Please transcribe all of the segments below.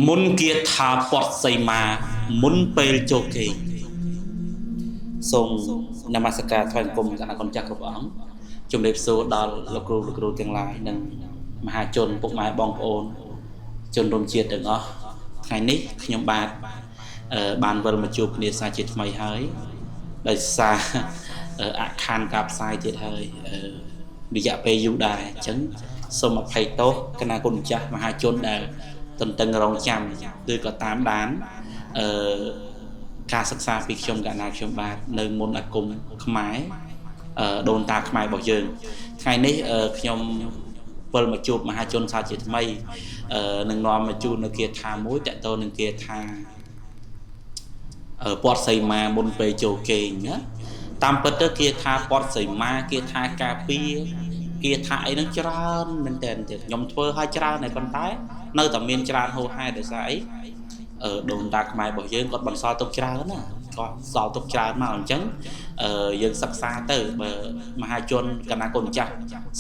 មុនគាថាពតសីមាមុនពេលចូលគេងសូមនមស្ការថ្វាយបង្គំគណៈកូនចាស់គ្រប់អង្គជំរាបសួរដល់លោកគ្រូលោកគ្រូទាំងឡាយនិងមហាជនពុកម៉ែបងប្អូនជនរួមជាតិទាំងអស់ថ្ងៃនេះខ្ញុំបាទបានវិលមកជួបគ្នាសាជាថ្មីហើយដោយសារអខណ្ឌការផ្សាយទៀតហើយរយៈពេលយូរដែរអញ្ចឹងសូមអភ័យទោសគណៈគុណម្ចាស់មហាជនដែលទន្ទឹងរង់ចាំឬក៏តាមដានអឺការសិក្សាពីខ្ញុំកណាខ្ញុំបាទនៅមុនអាគមខ្មែរដូនតាខ្មែររបស់យើងថ្ងៃនេះខ្ញុំវិលមកជួបមហាជនសាជាថ្មីនឹងនាំមកជូននៅគាថាមួយតទៅនឹងគាថាពតសីមាមុនពេលចូលគេងណាតាមពិតទៅគាថាពតសីមាគាថាការពារគាថាអីហ្នឹងច្រើនមែនតើទៀតខ្ញុំធ្វើឲ្យច្រើនហើយប៉ុន្តែនៅតែមានច្រើនហូរហែដោយសារអីដូនតាខ្មែររបស់យើងគាត់បន្សល់ទុកច្រើនណាគាត់សល់ទុកច្រើនមកអញ្ចឹងយើងសិក្សាទៅបើមហាជនកណាកូនចាស់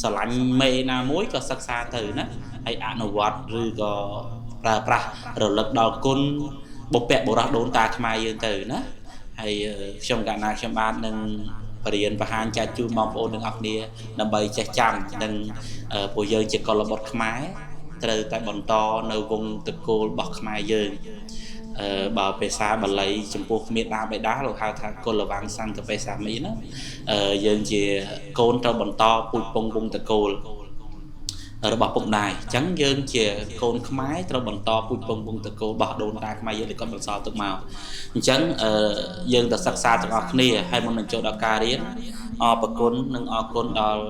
ស្រឡាញ់មេណាមួយក៏សិក្សាទៅណាហើយអនុវត្តឬក៏ប្រើប្រាស់រលឹកដល់គុណបុព្វបុរសដូនតាខ្មែរយើងទៅណាហើយខ្ញុំកណាខ្ញុំបាទនឹងបរៀនបង្ហាញចែកជូនបងប្អូនទាំងអស់គ្នាដើម្បីចេះចាំនិងពួកយើងជាកុលបុត្រខ្មែរត្រូវតែបន្តនៅវងតកូលរបស់ខ្មែរយើងបើភាសាបាលីចំពោះមេដាបេដាលោកហៅថាកុលវាំងសង្កបេសាមីណាយើងជាកូនត្រូវបន្តពូជពងវងតកូលរបស់ពុកម្ដាយអញ្ចឹងយើងជាកូនខ្មែរត្រូវបន្តពូជពងវងតកូលរបស់ដូនតាខ្មែរយើងដែលគាត់បន្សល់ទុកមកអញ្ចឹងយើងទៅសិក្សាទាំងអស់គ្នាហើយមុននឹងចូលដល់ការរៀនអរព្រគុណនិងអរគុណដល់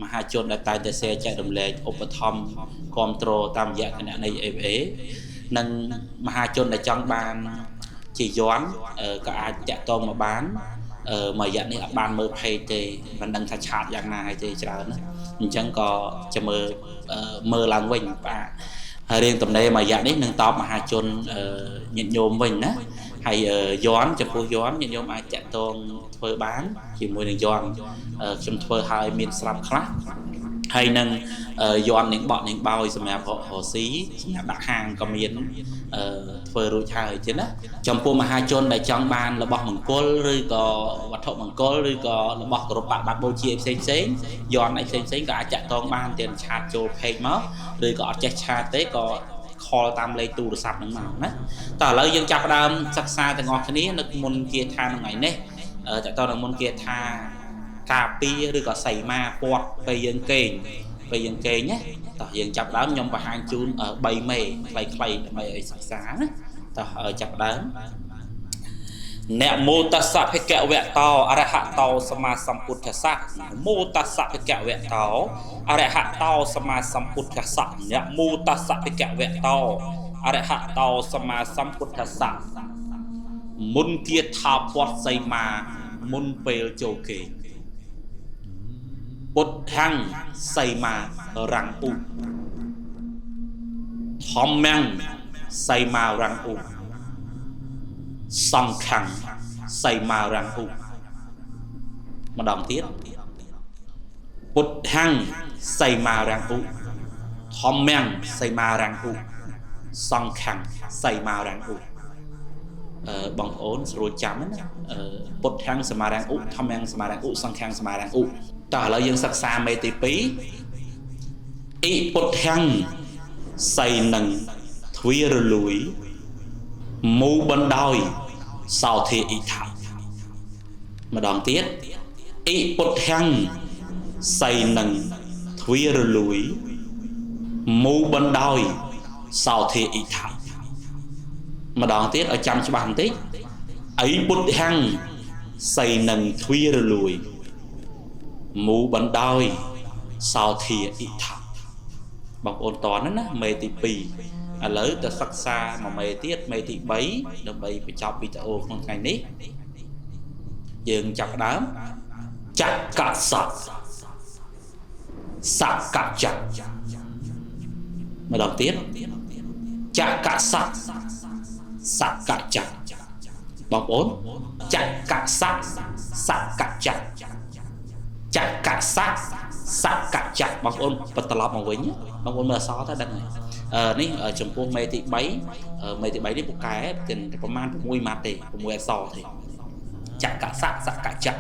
មហាជនដែលតែងតែ share ចែករំលែកឧបត្ថម្ភគ្រប់គ្រងតាមរយៈគណនី AVA និងមហាជនដែលចង់បានជាយ័ន្តក៏អាចតាក់ទងមកបានមួយរយៈនេះអត់បានមើល page ទេមិនដឹងថាឆាតយ៉ាងណាហើយទេច្រើនណាអញ្ចឹងក៏จะមើលឡើងវិញបាទហើយរៀងតំណេមួយរយៈនេះនឹងតបមហាជនញាតិញោមវិញណាហើយយ័ន្តចំពោះយ័ន្តញាតិញោមអាចតាក់ទងធ្វើបានជាមួយនឹងយ័ន្តខ្ញុំធ្វើហើយមានស្រាប់ខ្លះហើយនឹងយ័ន្តនឹងបក់នឹងបោយសម្រាប់រកស៊ីសម្រាប់ដាក់ហាងក៏មានធ្វើរួចហើយទេណាចំពោះមហាជនដែលចង់បានរបស់មង្គលឬក៏វត្ថុមង្គលឬក៏របស់គោរពបត្តិបូជាផ្សេងផ្សេងយ័ន្តអីផ្សេងផ្សេងក៏អាចចាក់តងបានទាំងឆាតចូល page មកឬក៏អត់ចេះឆាតទេក៏ខលតាមលេខទូរស័ព្ទហ្នឹងមកណាតោះឥឡូវយើងចាប់ផ្ដើមសិក្សាទាំងអស់គ្នានៅមុនគាថាថ្ងៃនេះតើតើនៅមុនគាថាការពារឬក៏សីមាពតពេលយើងគេងណាតោះយើងចាប់ដើមខ្ញុំបង្ហាញជូន3មេខ្លីៗដើម្បីឲ្យសិក្សាណាតោះចាប់ដើមនមោតស្សៈភិក្ខវៈតោអរហតោសម្មាសម្ពុទ្ធស្សៈនមោតស្សៈភិក្ខវៈតោអរហតោសម្មាសម្ពុទ្ធស្សៈនមោតស្សៈភិក្ខវៈតោអរហតោសម្មាសម្ពុទ្ធស្សៈមុនគាថាពតសីមាមុនពេលចូលគេងពុទ្ធាំងសីមារាំងឧធម្មំសីមារាំងឧសង្ឃំសីមារាំងឧម្ដងទៀតពុទ្ធាំងសីមារាំងឧធម្មំសីមារាំងឧសង្ឃំសីមារាំងឧបងប្អូនស្រួលចាំណាពុទ្ធាំងសមារាំងឧធម្មំសមារាំងឧសង្ឃំសមារាំងឧតោះឥឡូវយើងសិក្សាមេទី2អ៊ីពុទ្ធាំងសីនឹងទ្វារលួយមូបណ្ដោយសោធាអ៊ីថាម្ដងទៀតអ៊ីពុទ្ធាំងសីនឹងទ្វារលួយមូបណ្ដោយសោធាអ៊ីថាម្ដងទៀតឲ្យចាំច្បាស់បន្តិចអ៊ីពុទ្ធាំងសីនឹងទ្វារលួយមូបណ្ដោយសោធាអ៊ីថាបងប្អូនតហ្នឹងណាមេទី2ឥឡូវទៅសិក្សាមួយមេទៀតមេទី3ដើម្បីបញ្ចប់វីដេអូក្នុងថ្ងៃនេះយើងចាប់ផ្ដើមចកសៈសកចៈម្ដងទៀតចកសៈសកចៈបងប្អូនចកសៈសកចៈចកសៈសកចៈបងប្អូនបន្ត្រឡប់មកវិញបងប្អូនមើលអក្សរទៅដឹងហើយ នេះចំពោះមេទី3មេទី3នេះពូកែប្រហែល6ម៉ាត់ទេ6អក្សរទេចកសៈសកចៈឥ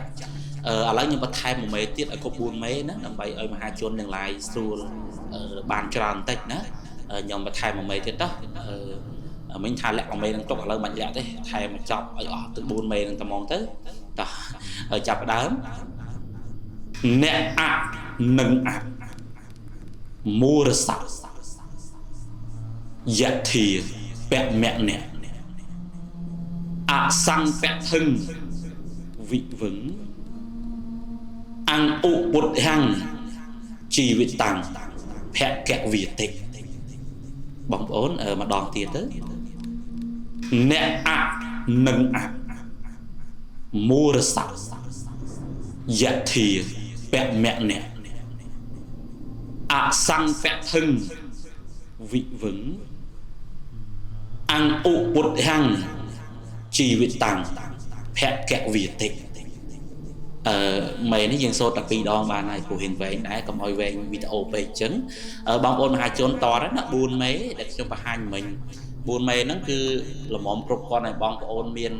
ឡូវខ្ញុំបន្ថែមមួយមេទៀតឲ្យគ្រប់4មេណាដើម្បីឲ្យមហាជនទាំងឡាយស្រួលបានច្រើនបន្តិចណាខ្ញុំបន្ថែមមួយមេទៀតតោះមិញថាលាក់មួយមេនឹងទុកឥឡូវមិនលាក់ទេថែមមកចប់ឲ្យអស់ទៅ4មេនឹងតែហ្មងទៅតោះចាប់ដើមអ្នកអនិងអមូរសៈយធាពមៈអ្នកអសង្ពធឹងវិវឹងអង្គឧពុទ្ធហੰជីវិតាំងភគវិតិបងប្អូនម្ដងទៀតទៅអ្នកអនិងអមូរសៈយធាពមៈអ្នកអសង្ពធឹងវិវឹងអង្គឧពុទ្ធហੰជីវិតាំងភគវិតិមេនេះយើងសូត្រតែ2ដងបានហើយព្រោះរៀងវែងដែរកុំឲ្យវែងវីដេអូពេកអញ្ចឹងបងប្អូនមហាជនតរណា4មេដែលខ្ញុំបង្ហាញមិញ4មេហ្នឹងគឺល្មមគ្រប់គ្រាន់ឲ្យបងប្អូនមាន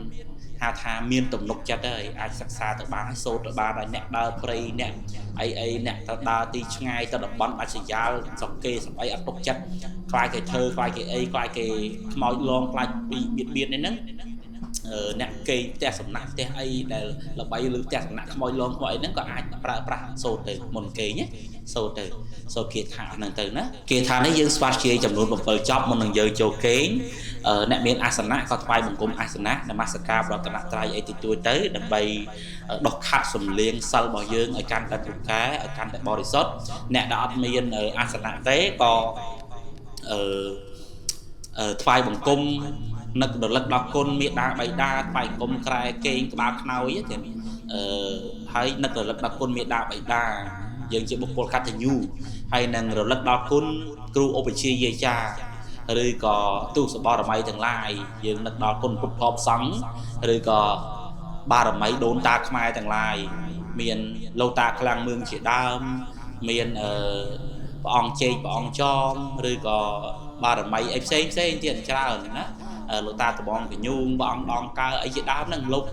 ថាមានទំនុកចិត្តហើយអាចសិក្សាទៅបានហើយសូត្រទៅបានហើយអ្នកដើរព្រៃអ្នកអីអីអ្នកទៅដើរទីឆ្ងាយទៅតំបន់ដាច់ស្រយាលស្រុកគេស្អីអត់ទុកចិត្តខ្លាចគេធ្វើខ្លាចគេអីខ្លាចគេខ្មោចលងខ្លាចពីបៀតបៀននេះហ្នឹងអ្នកគេផ្ទះសំណាក់ផ្ទះអីដែលល្បីឬផ្ទះសំណាក់ខ្មោចលងខ្មោចអីហ្នឹងក៏អាចប្រើប្រាស់សូត្រទៅមុនគេណាសូត្រទៅសូត្រគាថាហ្នឹងទៅណាគាថានេះយើងស្វាជាចំនួន7ចប់មុននឹងយើងចូលគេងអ្នកមានអាសនៈក៏ថ្វាយបង្គំអាសនៈនមស្ការប្រតនត្រ័យអីតិចតួចទៅដើម្បីដោះខាត់សំលៀងសិលរបស់យើងឲ្យកាន់តែពូកែឲ្យកាន់តែបរិសុទ្ធអ្នកដែលអត់មានអាសនៈទេក៏ថ្វាយបង្គំនឹករលឹកដល់គុណមេដាបៃតាថ្វាយគុំក្រែគេងក្បាលខ្នើយទេហើយនឹករលឹកដល់គុណមេដាបៃតាយើងជាបុគ្គលកតញ្ញូហើយនឹងរលឹកដល់គុណគ្រូឧបជាយាចាឬក៏ទុសបរមីទាំងឡាយយើងនឹកដល់គុណពុទ្ធភពសង្ឃឬក៏បារមីដូនតាខ្មែរទាំងឡាយមានលោកតាខ្លាំងមឿងជាដើមមានព្រះអង្គជែកព្រះអង្គចមឬក៏បារមីអីផ្សេងផ្សេងទៀតច្រើនណាលោកតាត្បងកញូងព្រះអង្គដងកើអីជាដើមហ្នឹងលោក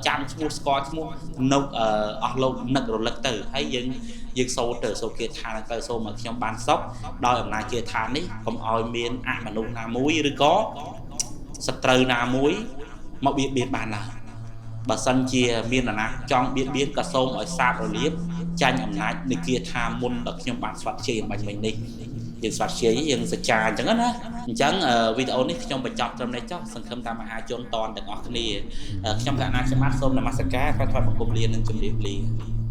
ចាំឈ្មោះស្គាល់ឈ្មោះនៅអស់លោកនឹករលឹកទៅហើយយើងសូត្រទៅសូត្រគាថាហ្នឹងទៅសូមឲ្យខ្ញុំបានសុខដោយអំណាចគាថានេះកុំឲ្យមានអមនុស្សណាមួយឬក៏សត្រូវណាមួយមកបៀតបៀនបានឡើយបើសិនជាមាននរណាចង់បៀតបៀនក៏សូមឲ្យសាបរលាបចាញ់អំណាចនៃគាថាមុនដល់ខ្ញុំបានស្វាត់ជ័យអំបញ្ញមិញនេះយើងស្វាត់ជ័យយើងសច្ចាអញ្ចឹងណាអញ្ចឹងវីដេអូនេះខ្ញុំបញ្ចប់ត្រឹមនេះចុះសង្ឃឹមតាមមហាជនតនទាំងអស់គ្នាខ្ញុំកណ្ណាខ្ញុំបាទសូមនមស្ការថ្វាយបង្គំលានិងជម្រាបលា។